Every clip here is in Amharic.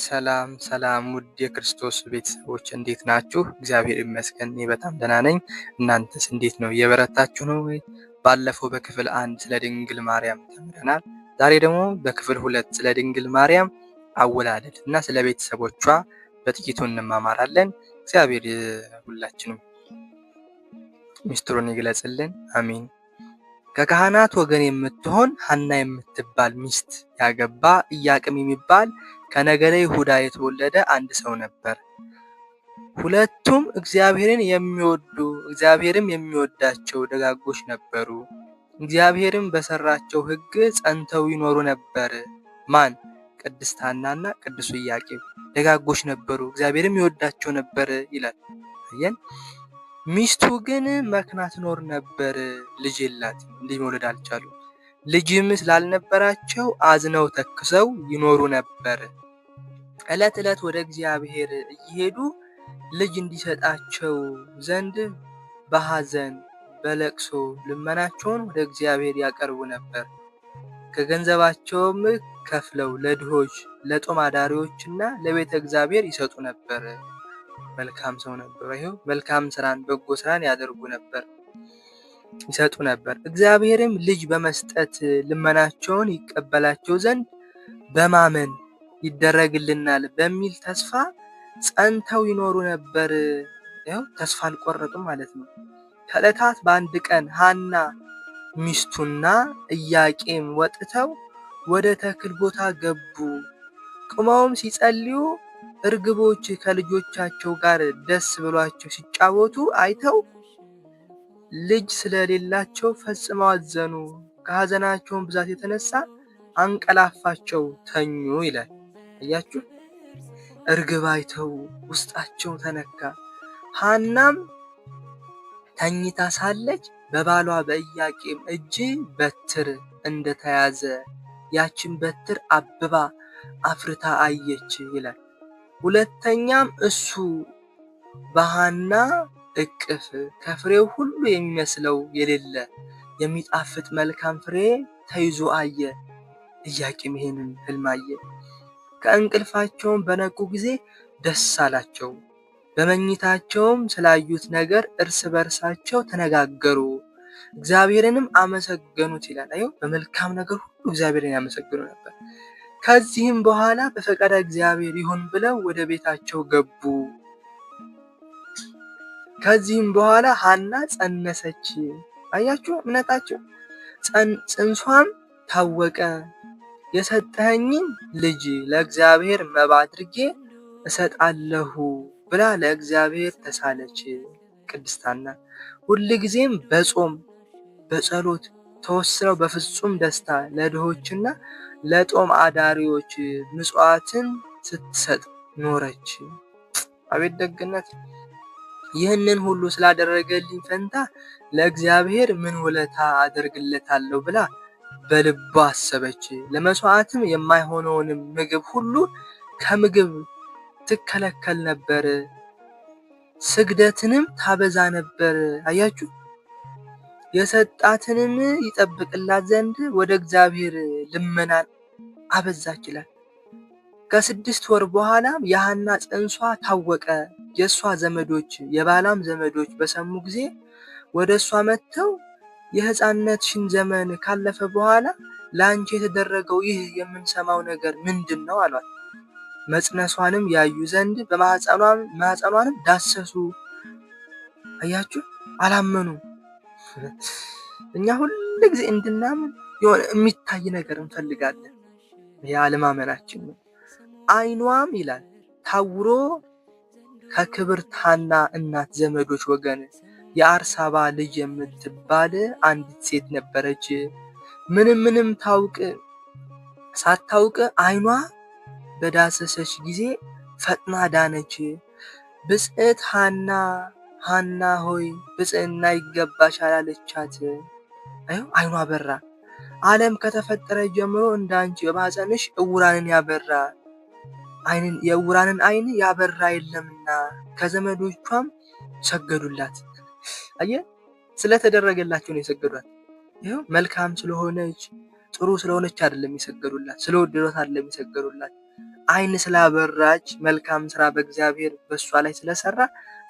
ሰላም ሰላም ውድ የክርስቶስ ቤተሰቦች እንዴት ናችሁ? እግዚአብሔር ይመስገን እኔ በጣም ደህና ነኝ። እናንተስ እንዴት ነው? እየበረታችሁ ነው ወይ? ባለፈው በክፍል 1 ስለ ድንግል ማርያም ተምረናል። ዛሬ ደግሞ በክፍል 2 ስለ ድንግል ማርያም አወላለድ እና ስለ ቤተሰቦቿ በጥቂቱ እንማማራለን። እግዚአብሔር ሁላችንም ሚስጥሩን ይግለጽልን። አሚን። ከካህናት ወገን የምትሆን ሐና የምትባል ሚስት ያገባ ኢያቄም የሚባል ከነገደ ይሁዳ የተወለደ አንድ ሰው ነበር። ሁለቱም እግዚአብሔርን የሚወዱ እግዚአብሔርም የሚወዳቸው ደጋጎች ነበሩ። እግዚአብሔርም በሰራቸው ሕግ ጸንተው ይኖሩ ነበር። ማን? ቅድስት ሐናና ቅዱስ ኢያቄም ደጋጎች ነበሩ፣ እግዚአብሔርም ይወዳቸው ነበር ይላል። አየን። ሚስቱ ግን መክና ትኖር ነበር፣ ልጅ የላትም፣ ልጅ መውለድ አልቻሉም። ልጅም ስላልነበራቸው አዝነው ተክሰው ይኖሩ ነበር። ዕለት ዕለት ወደ እግዚአብሔር እየሄዱ ልጅ እንዲሰጣቸው ዘንድ በሐዘን በለቅሶ ልመናቸውን ወደ እግዚአብሔር ያቀርቡ ነበር። ከገንዘባቸውም ከፍለው ለድሆች ለጦም አዳሪዎችና ለቤተ እግዚአብሔር ይሰጡ ነበር። መልካም ሰው ነበሩ። ይኸው መልካም ስራን በጎ ስራን ያደርጉ ነበር፣ ይሰጡ ነበር። እግዚአብሔርም ልጅ በመስጠት ልመናቸውን ይቀበላቸው ዘንድ በማመን ይደረግልናል በሚል ተስፋ ጸንተው ይኖሩ ነበር። ይኸው ተስፋ አልቆረጡም ማለት ነው። ከዕለታት በአንድ ቀን ሐና ሚስቱና ኢያቄም ወጥተው ወደ ተክል ቦታ ገቡ። ቁመውም ሲጸልዩ እርግቦች ከልጆቻቸው ጋር ደስ ብሏቸው ሲጫወቱ አይተው ልጅ ስለሌላቸው ፈጽመው አዘኑ። ከሐዘናቸውን ብዛት የተነሳ አንቀላፋቸው፣ ተኙ ይላል። አያችሁ፣ እርግብ አይተው ውስጣቸው ተነካ። ሐናም ተኝታ ሳለች በባሏ በኢያቄም እጅ በትር እንደተያዘ ያችን በትር አብባ አፍርታ አየች ይላል። ሁለተኛም እሱ በሐና እቅፍ ከፍሬው ሁሉ የሚመስለው የሌለ የሚጣፍጥ መልካም ፍሬ ተይዞ አየ። ኢያቄም ይሄንን ህልም አየ። ከእንቅልፋቸውም በነቁ ጊዜ ደስ አላቸው። በመኝታቸውም ስላዩት ነገር እርስ በርሳቸው ተነጋገሩ፣ እግዚአብሔርንም አመሰገኑት ይላል። አየው፣ በመልካም ነገር ሁሉ እግዚአብሔርን ያመሰግኑ ነበር። ከዚህም በኋላ በፈቃደ እግዚአብሔር ይሁን ብለው ወደ ቤታቸው ገቡ። ከዚህም በኋላ ሐና ጸነሰች። አያችሁ እምነታቸው። ጽንሷም ታወቀ። የሰጠኸኝን ልጅ ለእግዚአብሔር መባ አድርጌ እሰጣለሁ ብላ ለእግዚአብሔር ተሳለች። ቅድስት ሐና ሁልጊዜም በጾም በጸሎት ተወስነው በፍጹም ደስታ ለድሆችና ለጦም አዳሪዎች ምጽዋትን ስትሰጥ ኖረች። አቤት ደግነት! ይህንን ሁሉ ስላደረገልኝ ፈንታ ለእግዚአብሔር ምን ውለታ አደርግለታለሁ ብላ በልቧ አሰበች። ለመስዋዕትም የማይሆነውንም ምግብ ሁሉ ከምግብ ትከለከል ነበር። ስግደትንም ታበዛ ነበር። አያችሁ፣ የሰጣትንም ይጠብቅላት ዘንድ ወደ እግዚአብሔር ልመናን አበዛች ይላል። ከ6 ወር በኋላም የሐና ጽንሷ ታወቀ። የእሷ ዘመዶች የባሏም ዘመዶች በሰሙ ጊዜ ወደ እሷ መጥተው የሕፃንነትሽን ዘመን ካለፈ በኋላ ለአንቺ የተደረገው ይህ የምንሰማው ነገር ምንድን ነው አሏት። መጽነሷንም ያዩ ዘንድ በማህፀኗንም ዳሰሱ። አያችሁ፣ አላመኑ። እኛ ሁል ጊዜ እንድናምን የሆነ የሚታይ ነገር እንፈልጋለን። የአለማመናችን ነው። ዓይኗም ይላል ታውሮ ከክብርት ሐና እናት ዘመዶች ወገን የአርሳባ ልጅ የምትባል አንዲት ሴት ነበረች። ምንም ምንም ታውቅ ሳታውቅ ዓይኗ በዳሰሰች ጊዜ ፈጥና ዳነች። ብፅዕት ሐና ሐና ሆይ ብፅዕና ይገባሻል አለቻት። ዓይኗ በራ። ዓለም ከተፈጠረ ጀምሮ እንዳንቺ በማኅፀንሽ ዕውራንን ያበራ ዓይንን የዕውራንን ዓይን ያበራ የለምና ከዘመዶቿም ሰገዱላት። አየህ፣ ስለተደረገላቸው ነው የሰገዷት። ይኸው መልካም ስለሆነች ጥሩ ስለሆነች አይደለም የሰገዱላት፣ ስለወደዷት አይደለም የሰገዱላት። ዓይን ስላበራች መልካም ስራ በእግዚአብሔር በእሷ ላይ ስለሰራ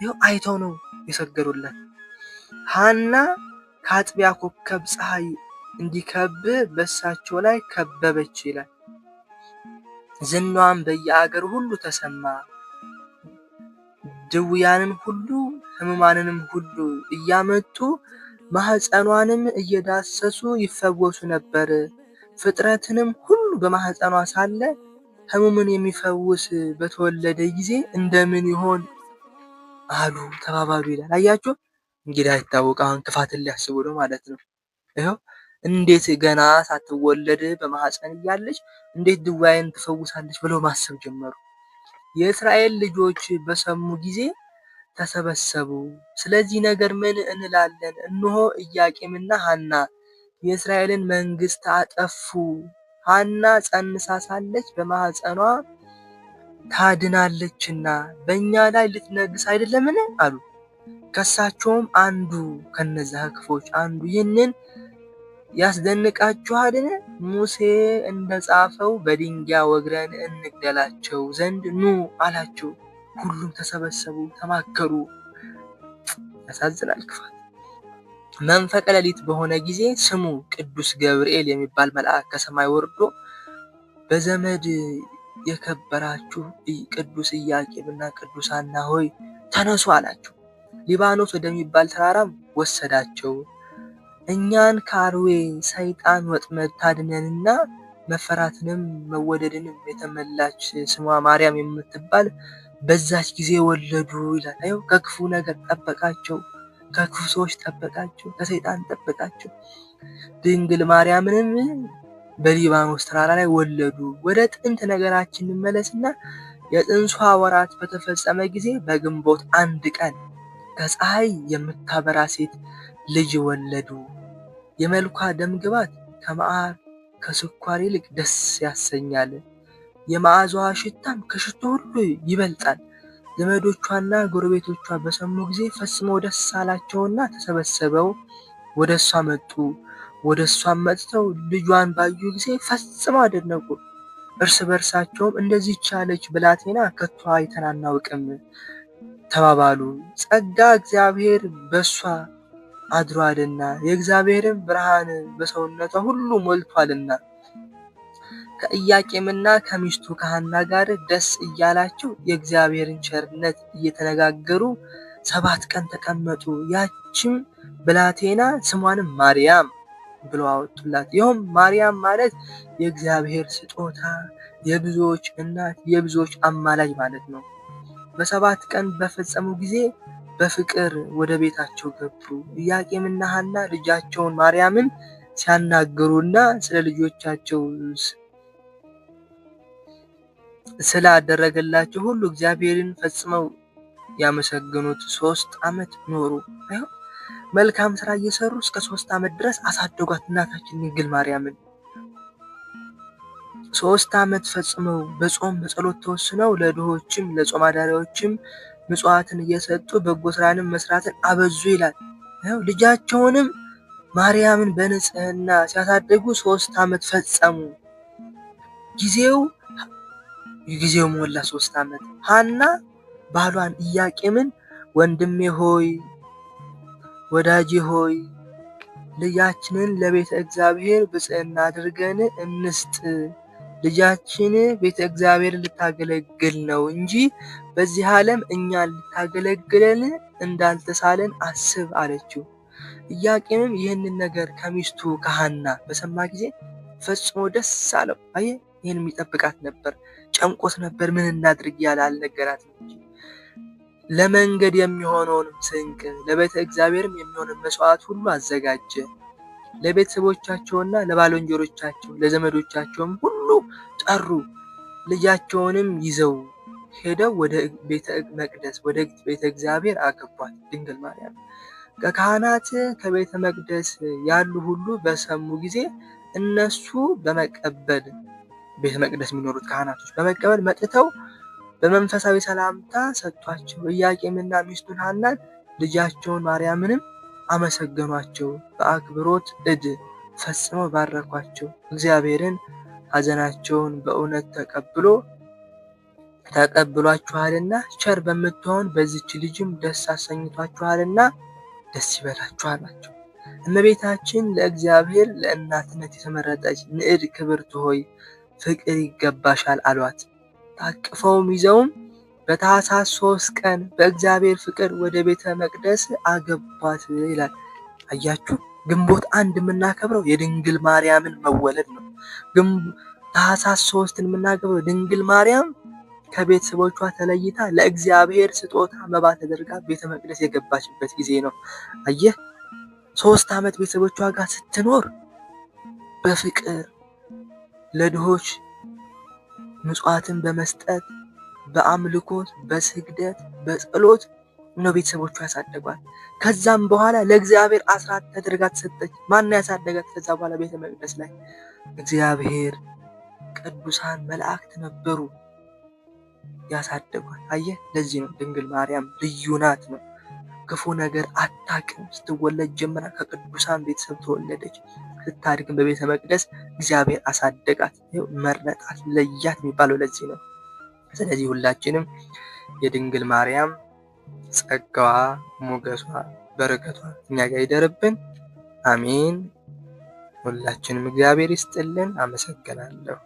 ይኸው አይተው ነው የሰገዱላት። ሐና ከአጥቢያ ኮከብ ፀሐይ እንዲከብ በእሳቸው ላይ ከበበች ይላል። ዝናዋን በየአገር ሁሉ ተሰማ። ድውያንን ሁሉ ሕሙማንንም ሁሉ እያመጡ ማህፀኗንም እየዳሰሱ ይፈወሱ ነበር። ፍጥረትንም ሁሉ በማህፀኗ ሳለ ሕሙምን የሚፈውስ በተወለደ ጊዜ እንደምን ይሆን አሉ ተባባሉ ይላል። አያችሁ እንግዲህ አይታወቅ። አሁን ክፋትን ሊያስቡ ነው ማለት ነው። ይኸው እንዴት ገና ሳትወለድ በማህፀን እያለች እንዴት ድውያንን ትፈውሳለች ብለው ማሰብ ጀመሩ። የእስራኤል ልጆች በሰሙ ጊዜ ተሰበሰቡ። ስለዚህ ነገር ምን እንላለን? እነሆ ኢያቄምና ሐና የእስራኤልን መንግስት አጠፉ። ሐና ጸንሳ ሳለች በማህፀኗ ታድናለችና በእኛ ላይ ልትነግስ አይደለምን? አሉ። ከሳቸውም አንዱ ከነዛ ክፎች አንዱ ይህንን ያስደንቃችኋልን? ሙሴ እንደጻፈው በድንጋይ ወግረን እንግደላቸው ዘንድ ኑ አላቸው። ሁሉም ተሰበሰቡ፣ ተማከሩ። ያሳዝናል ክፋት። መንፈቀ ሌሊት በሆነ ጊዜ ስሙ ቅዱስ ገብርኤል የሚባል መልአክ ከሰማይ ወርዶ በዘመድ የከበራችሁ ቅዱስ ኢያቄምና ቅዱስ ሐና ሆይ ተነሱ አላቸው። ሊባኖስ ወደሚባል ተራራም ወሰዳቸው። እኛን ከአርዌ ሰይጣን ወጥመድ ታድነንና መፈራትንም መወደድንም የተመላች ስሟ ማርያም የምትባል በዛች ጊዜ ወለዱ ይላል። አየው ከክፉ ነገር ጠበቃቸው፣ ከክፉ ሰዎች ጠበቃቸው፣ ከሰይጣን ጠበቃቸው። ድንግል ማርያምንም በሊባኖስ ተራራ ላይ ወለዱ። ወደ ጥንት ነገራችን እንመለስና የጽንሷ ወራት በተፈጸመ ጊዜ በግንቦት 1 ቀን ከፀሐይ የምታበራ ሴት ልጅ ወለዱ። የመልኳ ደምግባት ከመዓር ከስኳር ይልቅ ደስ ያሰኛል። የመዓዛዋ ሽታም ከሽቶ ሁሉ ይበልጣል። ዘመዶቿና ጎረቤቶቿ በሰሙ ጊዜ ፈጽመው ደስ አላቸውና ተሰበሰበው ወደ እሷ መጡ። ወደ እሷም መጥተው ልጇን ባዩ ጊዜ ፈጽመው አደነቁ። እርስ በርሳቸውም እንደዚህች ያለች ብላቴና ከቶ አይተን አናውቅም ተባባሉ። ጸጋ እግዚአብሔር በእሷ አድሯልና የእግዚአብሔርም ብርሃን በሰውነቷ ሁሉ ሞልቷልና። ከኢያቄምና ከሚስቱ ከሐና ጋር ደስ እያላቸው የእግዚአብሔርን ቸርነት እየተነጋገሩ 7 ቀን ተቀመጡ። ያችም ብላቴና ስሟንም ማርያም ብለው አወጡላት። ይኸውም ማርያም ማለት የእግዚአብሔር ስጦታ፣ የብዙዎች እናት፣ የብዙዎች አማላጅ ማለት ነው። በ7 ቀን በፈጸሙ ጊዜ በፍቅር ወደ ቤታቸው ገቡ። ኢያቄምና ሐና ልጃቸውን ማርያምን ሲያናግሩና ስለ ልጆቻቸው ስላደረገላቸው ሁሉ እግዚአብሔርን ፈጽመው ያመሰግኑት 3 ዓመት ኖሩ። መልካም ስራ እየሰሩ እስከ 3 ዓመት ድረስ አሳደጓት እናታችን ድንግል ማርያምን። 3 ዓመት ፈጽመው በጾም በጸሎት ተወስነው ለድሆችም ለጾም አዳሪዎችም ምጽዋትን እየሰጡ በጎ ስራንም መስራትን አበዙ ይላል። ልጃቸውንም ማርያምን በንጽህና ሲያሳድጉ 3 ዓመት ፈጸሙ። ጊዜው ሞላ 3 ዓመት። ሐና ባሏን ኢያቄምን ወንድሜ ሆይ ወዳጄ ሆይ ልጃችንን ለቤተ እግዚአብሔር ብጽዕና አድርገን እንስጥ። ልጃችን ቤተ እግዚአብሔር ልታገለግል ነው እንጂ በዚህ ዓለም እኛን ልታገለግለን እንዳልተሳለን አስብ አለችው። ኢያቄምም ይህንን ነገር ከሚስቱ ከሐና በሰማ ጊዜ ፈጽሞ ደስ አለው። አየህ፣ ይህን የሚጠብቃት ነበር፣ ጨንቆት ነበር። ምን እናድርግ ያለ አልነገራትም እንጂ ለመንገድ የሚሆነውን ስንቅ ለቤተ እግዚአብሔርም የሚሆነውን መስዋዕት ሁሉ አዘጋጀ። ለቤተሰቦቻቸውና ለባልንጀሮቻቸው ለዘመዶቻቸውም ሁሉ ጠሩ። ልጃቸውንም ይዘው ሄደው ወደ ቤተ መቅደስ ወደ ቤተ እግዚአብሔር አገቧት ድንግል ማርያም። ከካህናት ከቤተ መቅደስ ያሉ ሁሉ በሰሙ ጊዜ እነሱ በመቀበል ቤተ መቅደስ የሚኖሩት ካህናቶች በመቀበል መጥተው በመንፈሳዊ ሰላምታ ሰጧቸው። ኢያቄምና ሚስቱን ሐናን ልጃቸውን ማርያምንም አመሰገኗቸው። በአክብሮት እድ ፈጽመው ባረኳቸው። እግዚአብሔርን ሐዘናቸውን በእውነት ተቀብሎ ተቀብሏችኋልና ቸር በምትሆን በዚች ልጅም ደስ አሰኝቷችኋልና ደስ ይበላችሁ አላቸው። እመቤታችን ለእግዚአብሔር ለእናትነት የተመረጠች ንዕድ ክብርት ሆይ ፍቅር ይገባሻል አሏት። ታቅፈውም ይዘውም በታኅሳስ 3 ቀን በእግዚአብሔር ፍቅር ወደ ቤተ መቅደስ አገቧት ይላል። አያችሁ፣ ግንቦት 1 የምናከብረው የድንግል ማርያምን መወለድ ነው። ታኅሳስ 3ን የምናከብረው ድንግል ማርያም ከቤተሰቦቿ ተለይታ ለእግዚአብሔር ስጦታ መባ ተደርጋ ቤተ መቅደስ የገባችበት ጊዜ ነው። አየህ፣ 3 ዓመት ቤተሰቦቿ ጋር ስትኖር በፍቅር ለድሆች ምጽዋትን በመስጠት በአምልኮት በስግደት በጸሎት ነው ቤተሰቦቿ ያሳደጓት። ከዛም በኋላ ለእግዚአብሔር አስራት ተደርጋ ተሰጠች። ማን ያሳደጋት? ከዛ በኋላ ቤተ መቅደስ ላይ እግዚአብሔር ቅዱሳን መላእክት ነበሩ ያሳደጓት። አየህ፣ ለዚህ ነው ድንግል ማርያም ልዩ ናት ነው። ክፉ ነገር አታውቅም። ስትወለድ ጀምራ ከቅዱሳን ቤተሰብ ተወለደች። ስታድግም በቤተ መቅደስ እግዚአብሔር አሳደጋት፣ መረጣት፣ ለያት የሚባለው ለዚህ ነው። ስለዚህ ሁላችንም የድንግል ማርያም ጸጋዋ፣ ሞገሷ፣ በረከቷ እኛ ጋር ይደርብን። አሜን። ሁላችንም እግዚአብሔር ይስጥልን። አመሰግናለሁ።